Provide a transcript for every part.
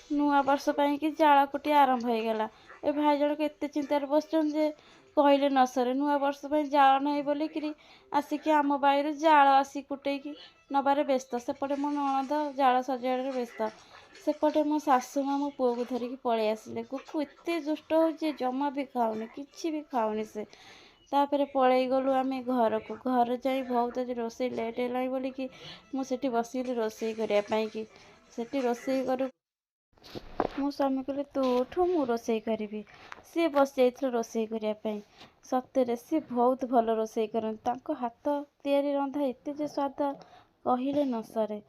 ନୂଆ ବର୍ଷ ପାଇଁକି ଜାଳ କୁଟି ଆରମ୍ଭ ହେଇଗଲା। ଏ ଭାଇ ଜଣକ ଏତେ ଚିନ୍ତାରେ ବସିଛନ୍ତି ଯେ କହିଲେ ନ ସରେ। ନୂଆ ବର୍ଷ ପାଇଁ ଜାଳ ନାହିଁ ବୋଲିକିରି ଆସିକି ଆମ ବାଇରୁ ଜାଳ ଆସି କୁଟେଇକି ନେବାରେ ବ୍ୟସ୍ତ। ସେପଟେ ମୋ ନଣନ୍ଦ ଜାଳ ସଜାଡ଼ରେ ବ୍ୟସ୍ତ। ସେପଟେ ମୋ ଶାଶୁ ମା ମୋ ପୁଅକୁ ଧରିକି ପଳେଇ ଆସିଲେ। ଗୁଗୁ ଏତେ ଦୁଷ୍ଟ ହେଉଛି, ଜମା ବି ଖାଉନି, କିଛି ବି ଖାଉନି ସେ। ତାପରେ ପଳେଇ ଗଲୁ ଆମେ ଘରକୁ। ଘରେ ଯାଇ ବହୁତ ଆଜି ରୋଷେଇ ଲେଟ୍ ହେଲାଣି ବୋଲିକି ମୁଁ ସେଠି ବସିଗଲି ରୋଷେଇ କରିବା ପାଇଁକି। ସେଠି ରୋଷେଇ କରୁ ମୋ ସ୍ୱାମୀ କହିଲେ, ତୁ ଉଠୁ, ମୁଁ ରୋଷେଇ କରିବି। ସିଏ ବସିଯାଇଥିଲେ ରୋଷେଇ କରିବା ପାଇଁ। ସତରେ ସିଏ ବହୁତ ଭଲ ରୋଷେଇ କରନ୍ତି। ତାଙ୍କ ହାତ ତିଆରି ରନ୍ଧା ଏତେ ଯେ ସ୍ୱାଦ, କହିଲେ ନ ସରେ।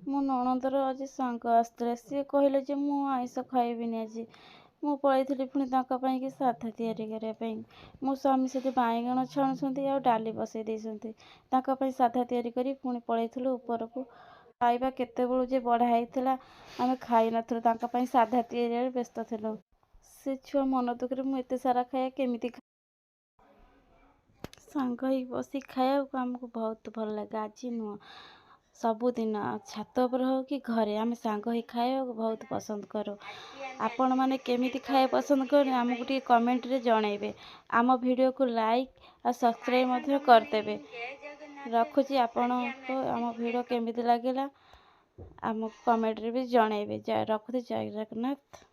ମୋ ନଣନ୍ଦର ଆଜି ସାଙ୍ଗ ଆସିଥିଲେ। ସିଏ କହିଲେ ଯେ ମୁଁ ଆଇଁଷ ଖାଇବିନି ଆଜି। ମୁଁ ପଳେଇଥିଲି ପୁଣି ତାଙ୍କ ପାଇଁକି ସାଧା ତିଆରି କରିବା ପାଇଁ। ମୋ ସ୍ୱାମୀ ସେଠି ବାଇଗଣ ଛାଣୁଛନ୍ତି ଆଉ ଡାଲି ବସେଇ ଦେଇଛନ୍ତି। ତାଙ୍କ ପାଇଁ ସାଧା ତିଆରି କରି ପୁଣି ପଳେଇଥିଲୁ ଉପରକୁ। ଖାଇବା କେତେବେଳୁ ଯେ ବଢ଼ା ହେଇଥିଲା, ଆମେ ଖାଇନଥିଲୁ। ତାଙ୍କ ପାଇଁ ସାଧା ତିଆରିରେ ବ୍ୟସ୍ତ ଥିଲୁ। ସେ ଛୁଆ ମନ ଦୁଃଖରେ, ମୁଁ ଏତେ ସାରା ଖାଇବା କେମିତି? ସାଙ୍ଗ ହେଇକି ବସିକି ଖାଇବାକୁ ଆମକୁ ବହୁତ ଭଲ ଲାଗେ। ଆଜି ନୁହଁ, ସବୁଦିନ ଛାତ ଉପରେ ହେଉ କି ଘରେ, ଆମେ ସାଙ୍ଗ ହେଇ ଖାଇବାକୁ ବହୁତ ପସନ୍ଦ କରୁ। ଆଜି ଆମେ ଆପଣମାନେ ଆସିଛୁ କେମିତି ରୋଷେଇ ଖାଇବା ପସନ୍ଦ ରୋଷେଇ କରନ୍ତି, କରିବା ଆମକୁ ପାଇଁ। ଟିକେ କମେଣ୍ଟରେ ଜଣାଇବେ। ଆମ ଭିଡ଼ିଓକୁ ଲାଇକ୍ ଆଉ ହାଏ ସବସ୍କ୍ରାଇବ୍ ମଧ୍ୟ ସାଙ୍ଗମାନେ, କରିଦେବେ। ଜୟ ଜଗନ୍ନାଥ। ରଖୁଛି। ଆଜି ଆମେ ଆପଣଙ୍କୁ ଆସିଛୁ ଆମ ଚିକେନ ଭିଡ଼ିଓ କେମିତି ଲାଗିଲା, ଆମକୁ କମେଣ୍ଟରେ ବି ଜଣାଇବେ। ଜୟ ରଖୁଛି, ଜୟ ଜଗନ୍ନାଥ।